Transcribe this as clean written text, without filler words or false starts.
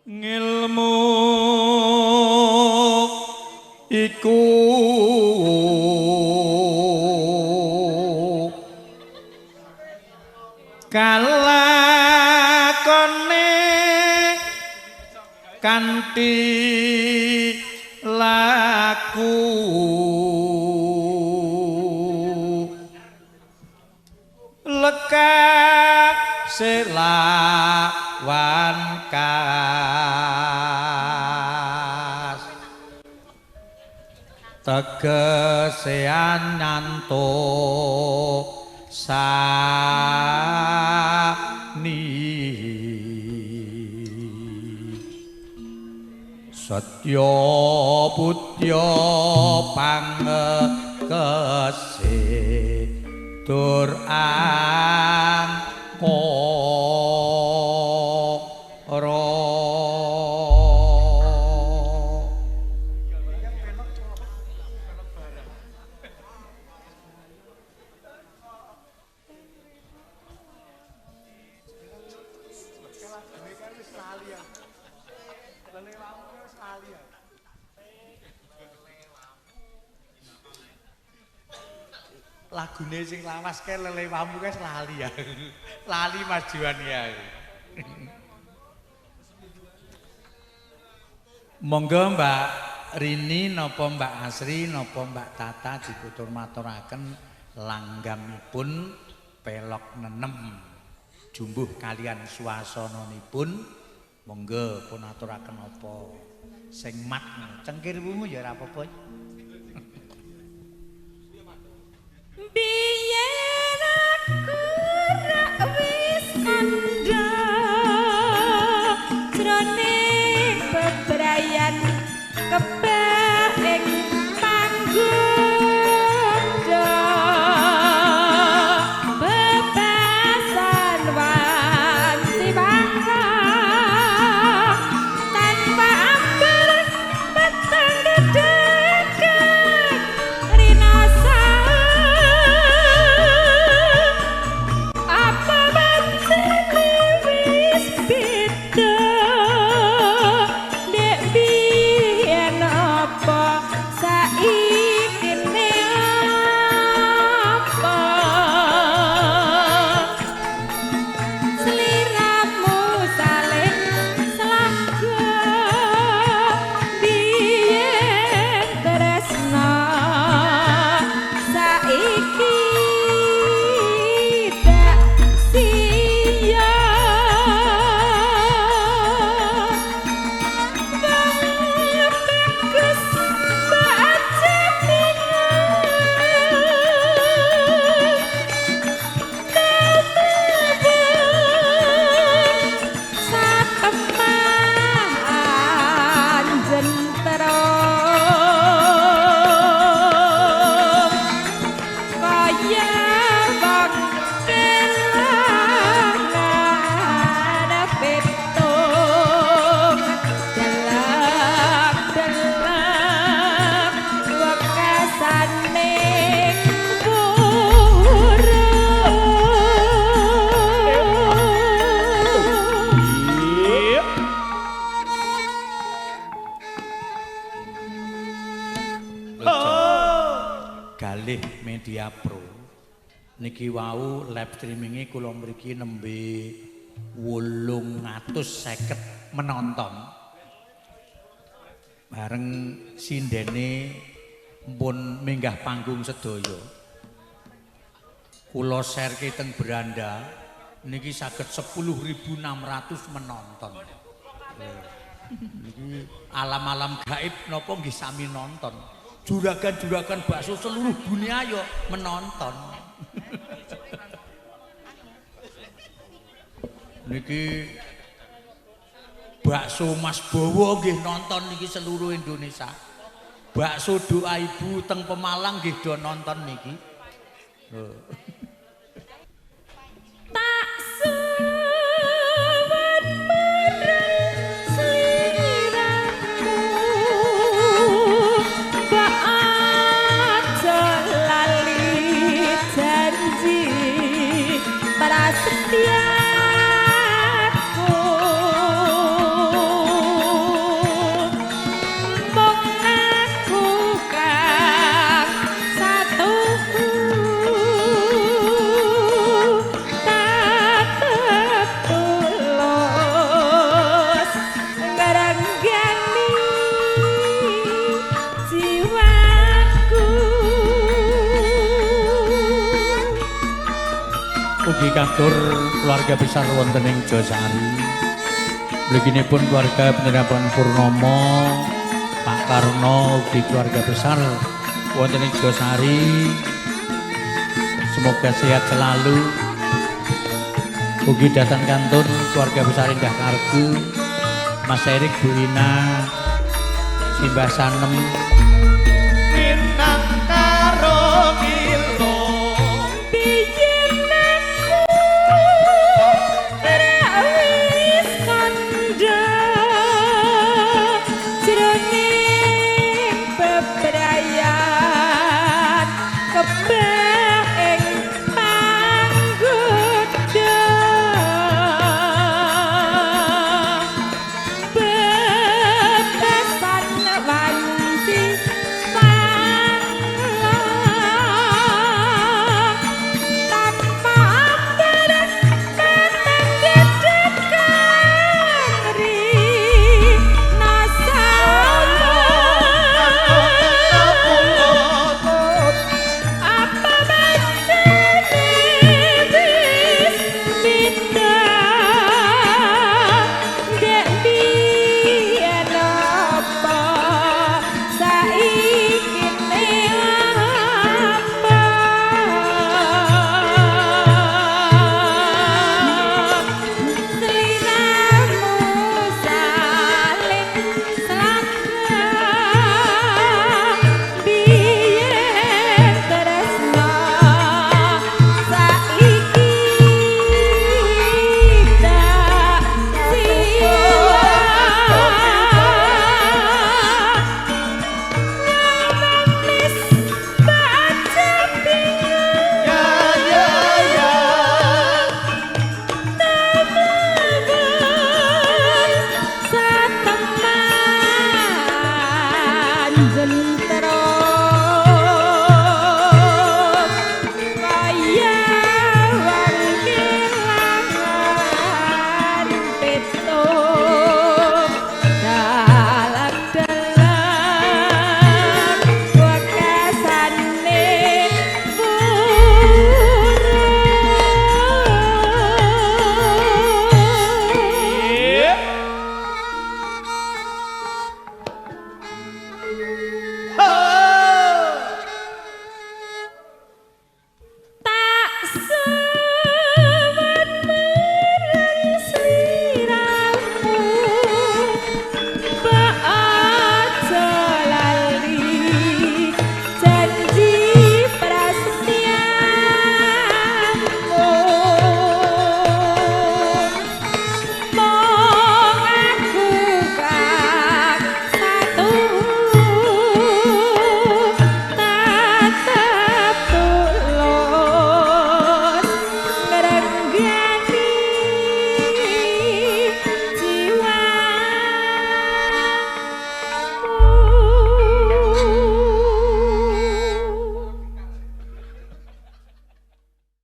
Ngilmu iku kalakone kanthi laku lekase lawan kas tegese ananto sani setya putya pangekese tur angkara. Lagune sing lawas kae lelewamu kae lali ya. Lali Mas Juan ya. Monggo Mbak Rini napa Mbak Asri napa Mbak Tata diputur maturaken langgamipun pelok nenem jumbuh kalian suasananipun. Monggo pun aturaken apa sing mat cengkir wungu ya ora apa-apa. Biyen aku rak wis kandha jroning bebrayan kebak ing panggoda bebasan wanci bangsa tanpa amber peteng dedeg rinasa. Apa bancene wis beda dek biyen apa saiki apa sliramu saling selaga biyen tresna saiki tak siya. Wong bagus baca bingung satemah jentrong kaya wong kelangan pitung delak-delak wekasane burung. Galih Media Pro niki wau live streaminge kula mriki nembe 850 menonton bareng sindene pun minggah panggung sedaya. Kula shareke teng beranda niki saged 10.600 menonton. Niki alam-alam gaib napa nggih sami nonton. Juragan-juragan bakso seluruh dunia yo menonton. Niki bakso Mas Bowo nggih nonton niki seluruh Indonesia. Bakso doa ibu teng Pemalang nggih do nonton niki. Tak suwun marang sliramu mbok aja lali janji prasetyaku. Ugi katur keluarga besar wonten ing Josari. Mliginipun keluarga Penerapan Purnomo, Pak Karno, ugi keluarga besar wonten ing Josari. Semoga sehat selalu. Ugi datang kantun keluarga besar Indah Kargu, Mas Erik, Bu Ina, Simbah Sanem. Pinang karo.